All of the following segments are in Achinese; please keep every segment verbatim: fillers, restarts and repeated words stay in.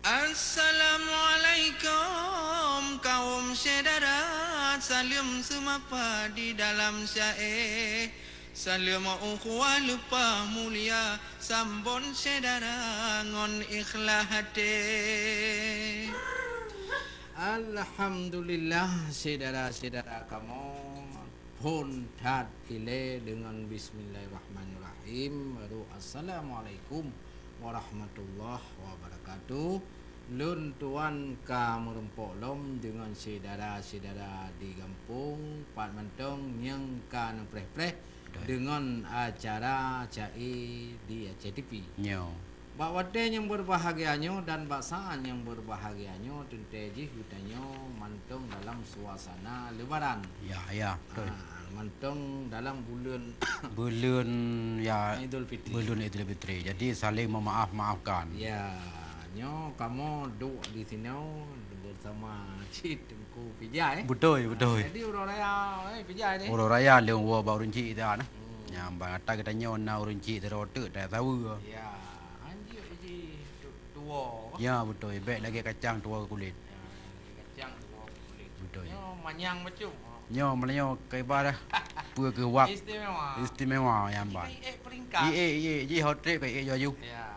Assalamualaikum kaum syedara, saleuem seumapa di dalam syae. Saleuem ukhuwah leupah mulia, sambon syedara ngon ikhlas até. Alhamdulillah, syedara-syedara kamoe. Phon that ilée deungon bismillahirrahmanirrahim, baru assalamualaikum warahmatullahi wabarakatuh. Lôn tuan ka meurumpok lom deungon syedara-syedara di gampông, pat mantong nyang ka neupreh-preh deungon acara Ca'e di Aceh T V. Nyoe. Bak watée nyang beubahgia nyoe dan bak saát nyang beubahgia nyoe, teuntée jih geutanyoe mantong dalam suasana Lebaran. Ya, ya, beutôi. Ah, mantong dalam buleuen Buleuen, ya, Idul Fitri. Buleuen Idul Fitri. Jadi, saling memaaf-maafkan. Ya, nyoe kamoe duek di sinoe beusama cit Teungku Pijai. Beutôi, beutôi. Jadi, uroe raya, eh, Pijai deh. Uroe raya lôn woe bak ureueng chik dah nah. Hmm. Nyang bak ata geutanyoe na ureueng chik sidroe teuk, ata saweue. Ya, hanjeuet jih tu-, tuwoe. Ya, beutôi. Bèk lagèe kacang tuwoe kulét. Ya, lagèe kacang tuwoe kulét. Beutôi. Nyoe manyang bacut. Nyoe meunyoe keu ibarat peue keu wak istimewa. Istimewa nyang ban. Kita iék peringkat. Iék, iék, jih hot trip ka iék laju. Ya.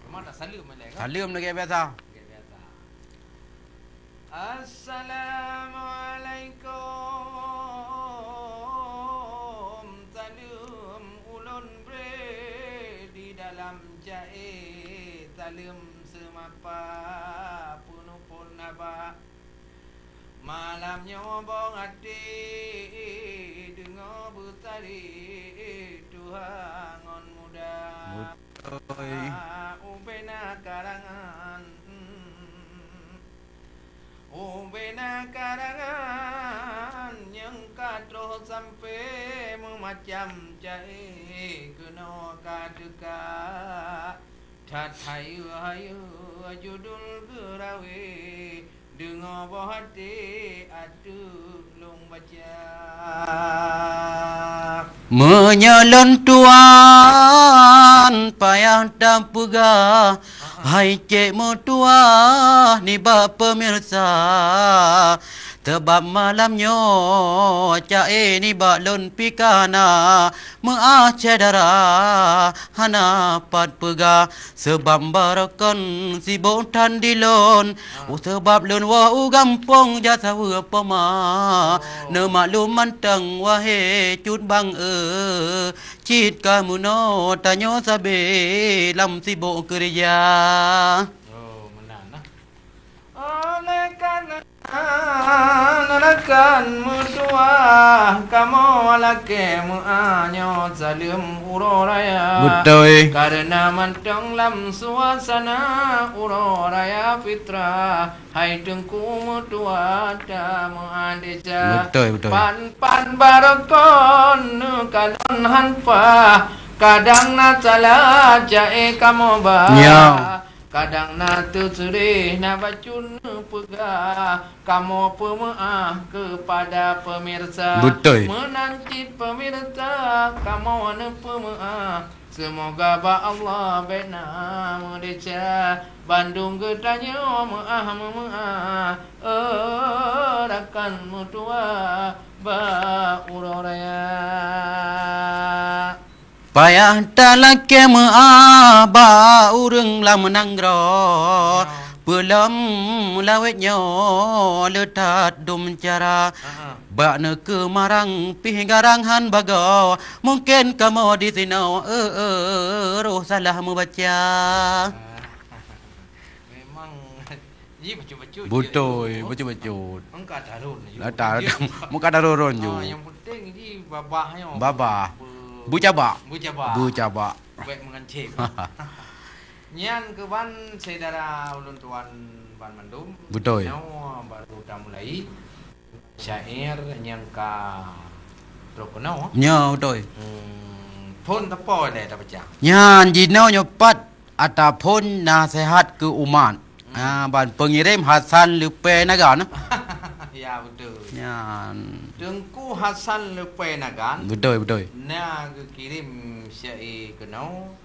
Cuma tak saleuem lé kan? Saleuem lagèe biasa. Lagèe biasa. Assalamualaikum. Saleuem ulôn bri di dalam Ca'e. Saleuem seumapa peunuphon haba. Malam nyoe bong até deungoe beutari tuha ngon muda. Beutôi. Ubena karangan, ubena karangan nyang ka troh sampoe meumacam ca'e keunoe ka teuka. That hayeue-hayeue judul geurawe, deungoe boh até ateueh lôn baca. Meunyoe lôn tuan payah tapeugah, hai cék meutuah nibak peumirsa, sabab malam nyoe ca'e nibak lôn pih ka na meu'ah syedara hana pat peugah. Sabab barokon sibok that dilôn, sabab lôn woe u gampông jak saweue poma. Neumaklum mantong wahé cut bang e, cit ka meunoe tanyoe sabe lam sibok keureuja. Oh, meunan nah. Oleh karena rakan meutuah, kamoe lakée meu'ah nyoe saleuem uroe raya. Beutôi. Karena mantong lam suasana uroe raya fitrah, hai Teungku meutuah tameu'ah desya. Beutôi, beutôi. Pan-pan barokon neukalon han pah, kadang na salah ca'e kamoe ba. Ya. Kadang na teuseureh, na bacut neupeugah, kamoe peumeu'ah keupada peumirsa. Beutôi. Meunan cit peumirsa, kamoe neupeumeu'ah. Seumoga bak Allah bèk na meudesya, bandum geutanyoe meu'ah meumeu'ah, oh, rakan meutuah bak uroe raya. Payah talakée meu'ah bak ureuëng lam nanggroe, peulom lawét nyoe le that dum cara. Bak neukeu marang pih garang han bagoe, mungken kamoe di sinoe, eh, eh, roh salah meubaca. Memang Ji bacut-bacut. Beutôi, bacut-bacut. Meuka tarôn. Lah tarôn. Meuka tarôn ju. Ah, nyang penting ji babah nyoe. Babah. Beucabak. Beucabak. Beucabak. Bèk meungancém. Nyan keuban syedara ulôn tuan ban mandum. Beutôi. Nyoe baru tamulai. Syair nyang ka trok keunoe. Nyoe beutôi. Hmm, phon teupeu lé tabaca. Nyan jinoe nyoe pat ataupun nasihat keu umat. Hmm. Ha, ban pengirim Hasan Leupée Nagan. Ya, betul. Nyan. Teungku Hasan Leupée Nagan. Betul, betul. Na geukirim syair keunoe,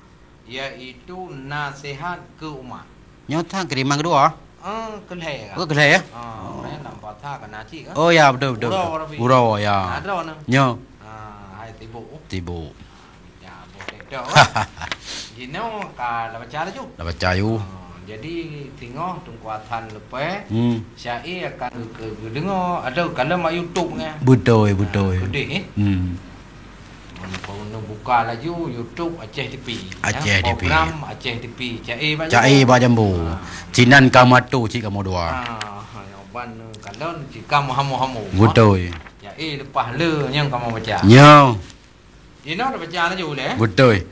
yaitu nasihat keu umat. Nyoe tan kiriman keudua. Ah, keu lhèe ka? Oh, keu lhèe, ya? Ah, oh, meunan lam pasar ka na cit ka? Oh, ya, beutôi, beutôi, uroe beutôi. Tapi. Uroe, ya. Na droeneuh. Nyoe. Ah, hai Tibo. Tibo. Ya, boh TikTok, kan? Jinoe ka la baca laju. La baca, yu. Ah, jadi, singoh Teungku Hasan leupah, hmm, syair akan geu-, geu-, geudeungoe, atau kalau mak YouTube, kan? Beutôi, beutôi. Ah, keudeh, eh? Hmm. Neubuka laju YouTube Aceh T V, ya. Aceh T V. Program Aceh T V, Ca'e Bak Jambu. Ca'e Bak Jambu. Ha. Sinan kamoe atoe cit kamoe dua. Ha, nyoe ban kalon cit kamoe hamoe-hamoe. Beutôi. Ca'e leupah le nyang kamoe baca. Nyoe. Jinoe tabaca laju lé. Beutôi.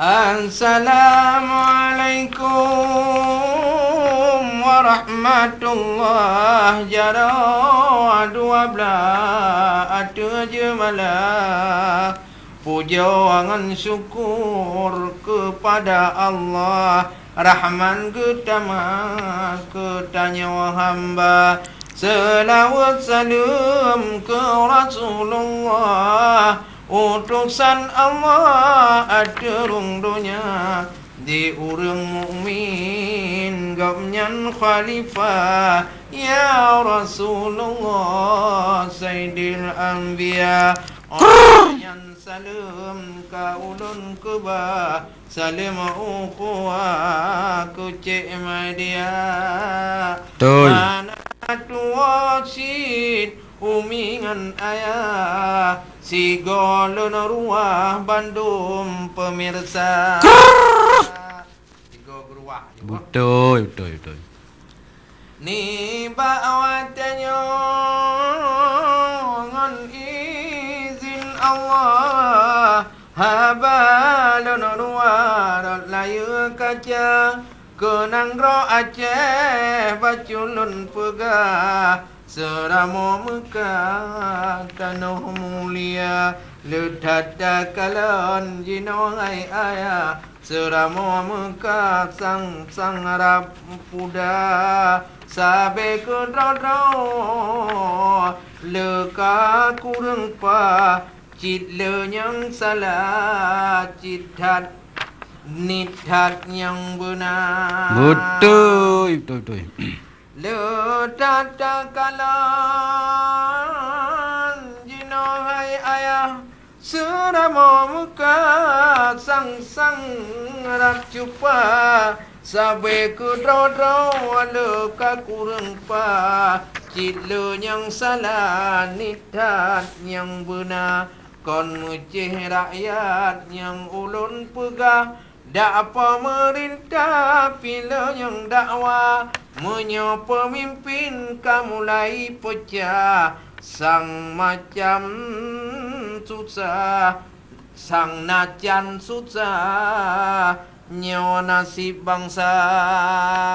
Assalamualaikum warahmatullahi, jaroe dua blah ateueh jeumala. Pujoe ngon syukur keupada Allah, Rahman geutama keu tanyoe hamba. Seulaweuet saleuem keu Rasulullah, utosan Allah ateueh rhueng donya. Di ureuëng mukmin gobnyan khalifah, ya Rasulullah Saidil Anbiya. Óh nyan saleuem ka ulôn keubah, saleuem ukhuwah keu Cek Madia. Betul. Hana tuwoe cit umi ngon ayah, sigoe lôn ruwah bandum peumirsa. Krrrr. Sigoe geuruwah. Beutôi, beutôi, beutôi. Nibak watée nyoe ngon izin Allah, haba lôn ruwah rot layeue kaca, keu nanggroe Aceh bacut lôn peugah. Seuramoe Meukah tanoh mulia, le that takalon jinoe hai ayah. Seuramoe Meukah sang-sang rab puda, sabe keudroe-droe le ka kureueng paih, cit le nyang salah, cit that, niet that nyang beuna. Beutôi, beutôi, beutôi. Le that takalon jinoe hai ayah, seuramoe Meukah sang-sang rab cupa, sabe keudroe-droe le ka kureueng paih, cit le nyang salah, niet that nyang beuna. Kon meucéh rakyat nyang ulôn peugah, dak peumeurintah pih le nyang dakwa. Meunyoe peumimpén ka mulai peucah, sang macam susah, sang nacan susah, nyoe naseb bansa.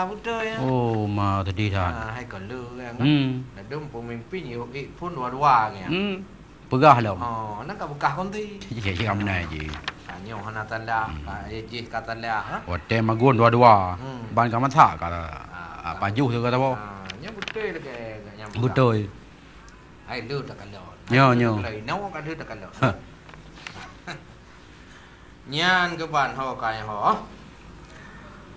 Beutôi, ya? Oh, ma teudihan. Ah, hai ka le, kan? Hmm. Ladôm peumimpén yôh ék phôn dua-dua, kan? Hmm. Peugah lom. Oh, nan ka beukah konti. Cik, cik, cik, amnai ji. Ka nyoe hana tanda, hmm, ka, eh, jih ka tanda, ha? Watée magun dua-dua, hmm, ban ka masak ka, ah, ah, pajoh tu ka saboh. Ah, nyoe beutôi lagée nyang peugah. Beutôi. Hai, le takalon. Nyoe, nyoe. Hai, le takalon. Nyoe ka le takalon. Ha. Nyan keuban ho kai ho.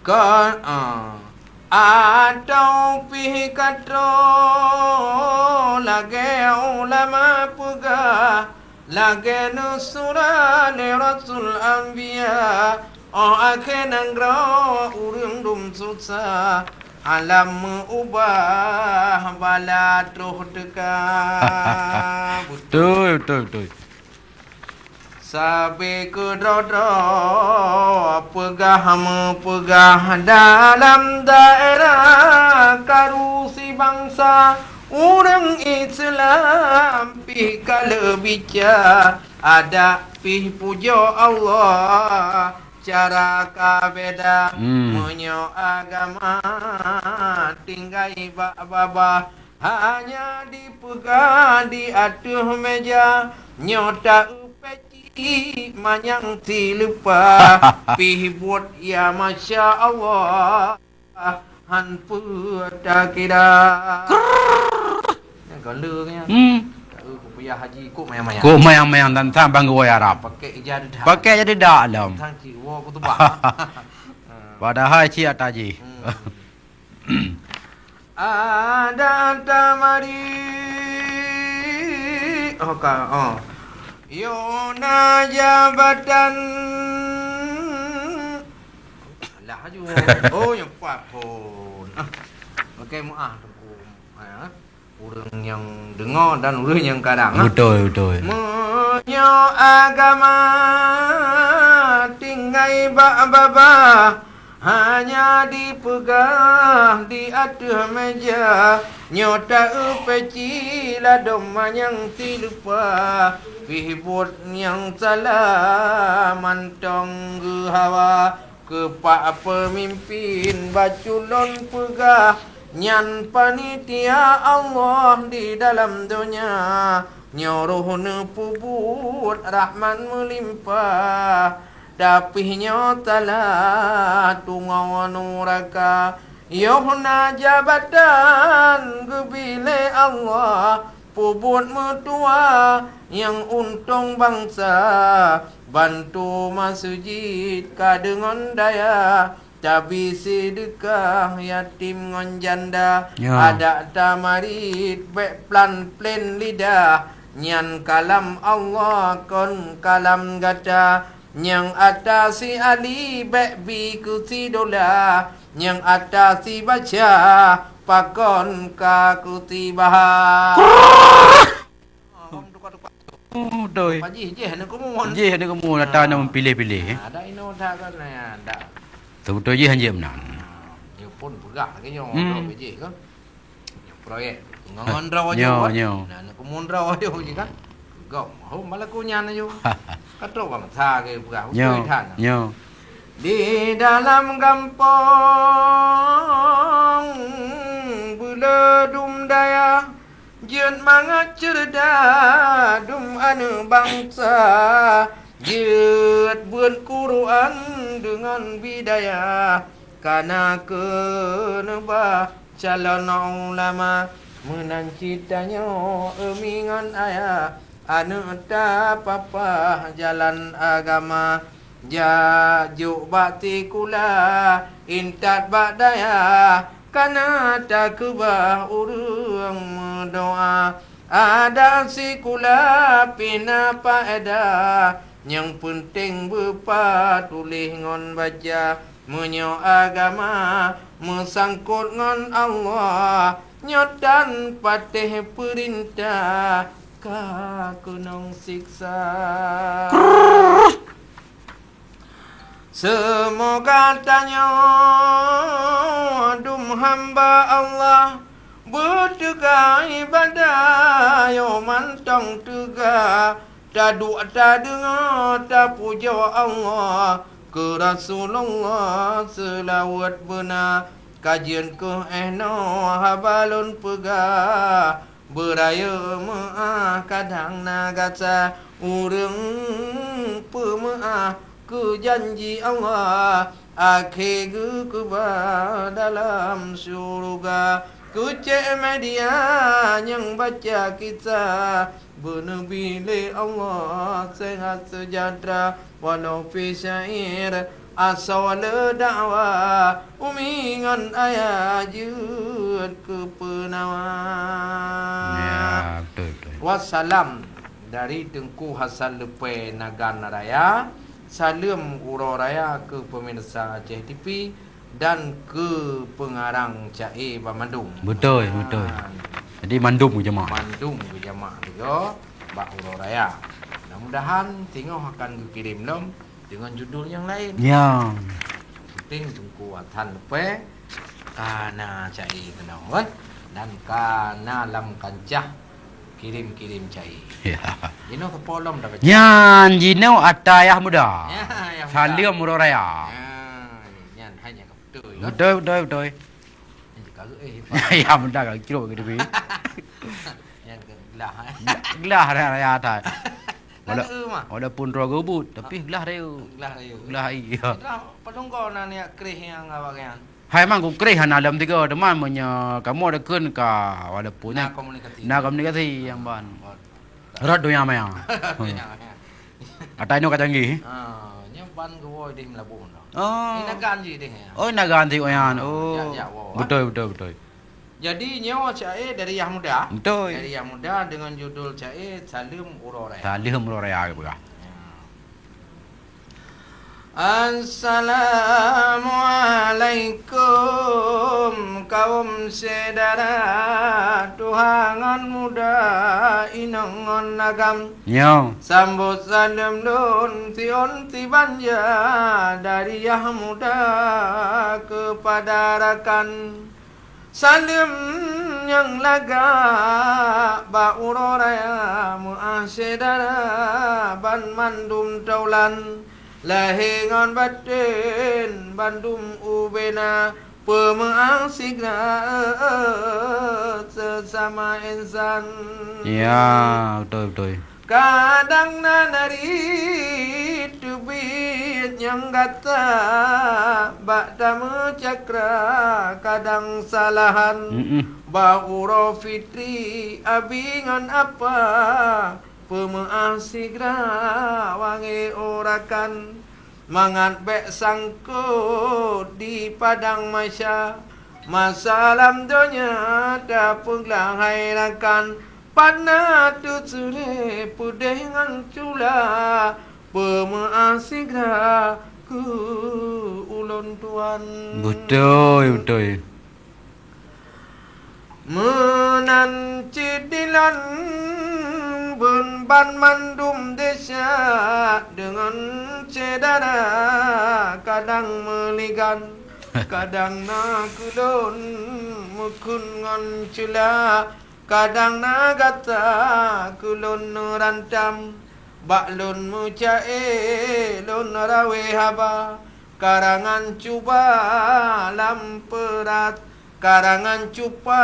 Kon, ah, atau pih ka troh lagée ulama peugah, lagée neusura lé Rasul Anbiya, óh akhé nanggroe ureuëng dum susah, alam meu-ubah bala troh teuka. Beutôi, beutôi, beutôi. Sabe keudroe-droe peugah meupeugah dalam daerah karu sibansa, ureuëng Islam pih ka leubica, adat pih pujoe Allah, cara ka beda. Hmm. Meunyoe agama tinggai bak babah, hanya dipeugah di ateueh meja, nyoe ta-eupeucit manyang sileupah. Pih buet ya masya Allah, han peue takira. Nyang galak nyan. Hmm. Ta-eu kupiah haji kok mayang-mayang. Kok mayang-mayang dan tan bang geuwoe Arab. Pakai ija dedak. Pakai ija dedak lom. Tan cit woe kutubah. Ha. Padahai cit ata jih. Hmm. Ada tamari. Oh, ka, oh. Yo na jabatan. Alah aju. Oh, nyang pat phon. Ah. Pakai muah Teungku. Ha. Ureuëng nyang deungoe dan ureuëng nyang kadang, ha? Beutôi, beutôi. Meunyoe agama tinggai bak babah, hanya dipeugah di ateueh meja, nyoe taeu peci ladom manyang sileupah, pih buet nyang salah mantong geuhawa. Keu pak peumimpin bacut lôn peugah, nyan panitia Allah di dalam donya, nyoe roh neupeubuet rahmat meulimpah. Tapi nyoe salah tungoe nuraka, yoh na jabatan geubi lé Allah, peubuet meutuwa nyang untông bansa, bantu masjid ka deungon daya, tabi seudeukah yatim ngon janda, ya. Adak tamarit bék plan-plan lidah, nyan kalam Allah kon kalam gata, nyang ata si Ali bék bi keu si dola, nyang ata si baca pakon ka keu si baha. Ah, bang tukar-tukar. Oh, doi. Pak Jih, jih aneuk keumuen. Jih aneuk keumuen, ata na meupiléh-piléh, eh. Ah, ada inoe that kan, ya, dak. Beutôi jih hanjeuet meunan. Ah, dia pun peugah lagi nyoe, hmm, dok jih kan. Nyoe proyek. Ngon droe nyoe, nyoe. Nah, aneuk keumuen droe nyoe jih kan. Gom, hom balaku nyan nyoe. Ka trok bangsa ke peugah, nyoe, beutôi that. Nyoe. Di dalam gampông Beuleudum Dayah, jeuet mangat ceureuda dum aneuk bansa, jeuet beuet Quran deungon bidayah, kana keuneubah calon ulama. Meunan cit tanyoe umi ngon ayah, aneuk tapapah jalan agama. Jak jok bak sikula, intat bak dayah, kana takeubah ureuëng meudoá. Adak sikula pih na paedah, nyang peunteng beupatuléh ngon baca. Meunyoe agama meusangkot ngon Allah, nyoe tan patéh peurintah ka keunong siksa. Seumoga tanyoe dum hamba Allah, beuteuga ibadah yoh mantong teuga, taduek tadeungoe tapujoe Allah, keu Rasulullah seulaweuet beuna. Kajeuen keuh eh noe haba lôn peugah, beurayeuk meuáh kadang na gasa, ureuëng peumeuáh keu janji Allah, akhé geukeubah dalam syeuruga. Keucék media nyang baca kisah, beuneubi lé Allah sehat seujahtera, walau pih syair asoe le dakwa, umi ngon ayah jeuet keu peunawa. Ya, betul, betul. Wassalam dari Teungku Hasan Leupée Nagan Raya. Saleuem uroe raya keu peumirsa Aceh T V dan keu peungarang ca-e banmandum. Beutôi, beutôi. Jadi mandum geujamaah. Mandum geujamaah juga bak uroe raya. Mudah-mudahan singoh akan geukirém lom deungon judul nyang laén. Ya. Penting Teungku Hasan Leupée ka na ca-e keunoe kan, dan ka na lam kancah kirém-kirém ca-e. Ya. Jinoe keupeue lom dah baca. Nyan jinoe ata yah muda. Ya, yah muda. Saleuem uroe raya. Ya, nyan hanya beutôi kan? Beutôi, beutôi, beutôi. Nyan juga, eh, ya, muda ka kiro ke depan. Nyan ke gelah, eh. Gelah raya, raya atai. Wala-, lagu mah. Walaupun droe geubeuet, tapi gelah raya. Gelah raya. Gelah raya. Dah padunggo na niat kreh nyang awak nyan. Hai mang kukreh hana lom tiga teuma meunyoe kamoe deukheun ka walaupun na komunikasi. Na komunikasi nyang ban. Rot donya maya. Donya maya. Ata inoe ka canggih. Ha, nyang ban geuwoe di Meulaboh dah. Oh. Inagan jih deh, ya. Oh, inagan jih, oh, yan. Oh. Jak, jak, wow, ah. Beutôi, beutôi, beutôi. Jadi, nyoe syair dari Yah Muda. Beutôi. Dari Yah Muda dengan judul syair Saleuem Uroe Raya. Saleuem Uroe Raya, gitu, ya. Ya. Assalamualaikum, kaum syedara, tuha ngon muda, inong ngon agam. Nyoe. Sambot saleuem lôn siôn sibanja dari Yah Muda keupada rakan. Saleuem nyang lagak bak uroe raya meu'ah syedara banmandum taulan, lahé ngon batén bandum ubena. Peumeu'ah sigra seusama insan. Ya, beutôi, beutôi. Kadang na nari teubiet nyang gata bak tameucakra, kadang salahan. Mm-mm. Bak uroe fitri abi ngon apa, peumeu'ah sigra wangée urakan. Mangat bék sangkot di padang mahsya, masa lam donya tapeuglah hai rakan, pat na teuseurée peudeh ngon cula, peumeu'ah sigra keu ulôn tuan. Beutôi, beutôi. Meunan cit dilan bun banmandum desya deungon syedara kadang meuligan, kadang na keu lôn meukheun ngon cula, kadang na gata keu lôn neurantam. Bak lôn meuca'e lôn rawé haba, karangan cuba lam peurat, karangan cupa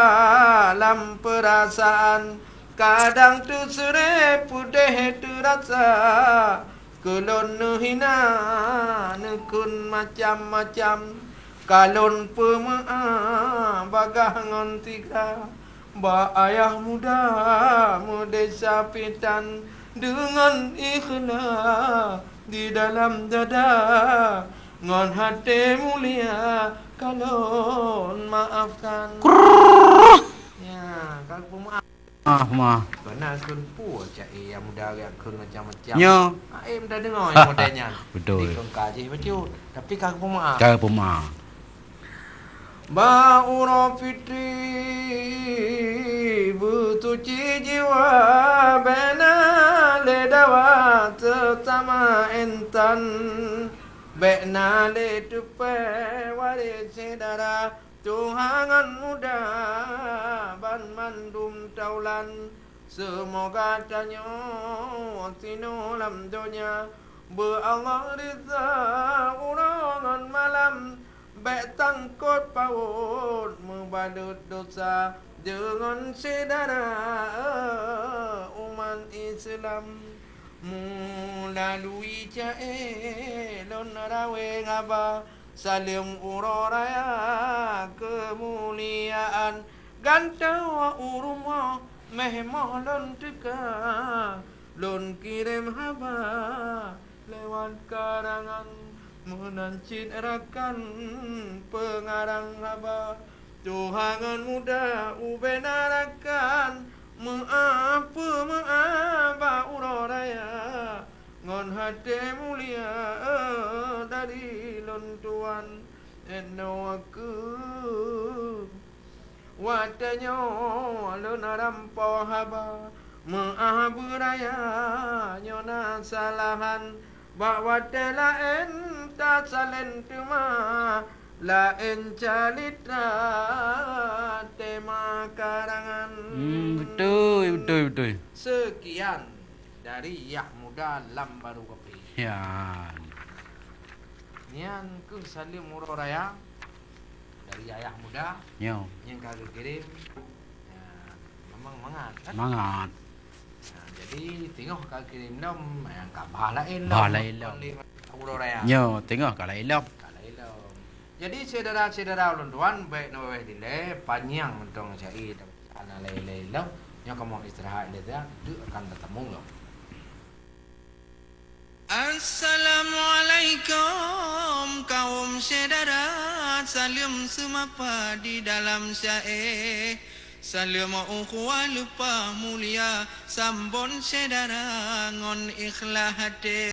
lam peurasaan, kadang teuseurée peudeh teurasa, keu lôn neuhina neukheun macam-macam, ka lôn peumeu'ah bagah ngon sigra. Bak ayah muda meudesya pitan deungon ikhlas di dalam dada, ngon haté mulia ka lôn maafkan. Krrrr. Ya, ka geupeumaaf. Maaf, maaf. Keunan kheun peue ca'e nyang muda geukheun macam-macam. Nyo. Aém tadeungoe nyang model nyan. Beutôi. Dikheun ka jih bacut, tapi ka geupeumaaf. Ka geupeumaaf. Bak uroe fitri beusuci jiwa, bék na lé dawa seusama insan, bék na lé teupée waréh syedara, tuha ngon muda banmandum taulan. Seumoga tanyoe sinoe lam donya beu Allah ridha uroe ngon malam, bék sangkot pawot meubalot dosa deungon syedara umat Islam. Meulalui ca'e lôn rawé haba, saleuem uroe raya keumuliaan, gantoe u rumoh méh moh lôn teuka, lôn kirém haba lewat karangan, meunan cit rakan peungarang haba. Tuha ngon muda ubena rakan, meu'ah peumeu'ah bak uroe raya, ngon haté mulia dari lôn tuan. Inoe keuh watée nyoe lôn rampoe haba, meu'ah beuraya nyoe na salahan, bak watée laén tasalén teuma, laén calitra tema karangan. Hmm, beutôi, beutôi, beutôi. Seukian dari Yah Muda Lam Baru Kopi. Ya. Nyan keuh saleuem uroe raya dari Ayah Muda. Nyo. Nyang ka geukirém. Ya, memang mangat, kan? Mangat. Nah, jadi teungoh ka kirém lom, nyang ka bah laén lom. Bah laén lom. Kon lé uroe raya. Nyo, teungoh ka laén lom. Ka laén lom. Jadi, syedara-syedara ulôn tuan, bék neuweh dilée, panyang mantong syair dan hana laén-laén lom. Nyoe kamoe istirahat dilée, deuk akan teutamong lom. Assalamualaikum kaum syedara, saleuem seumapa di dalam syae. Saleuem ukhuwah leupah mulia, sambon syedara ngon ikhlas até.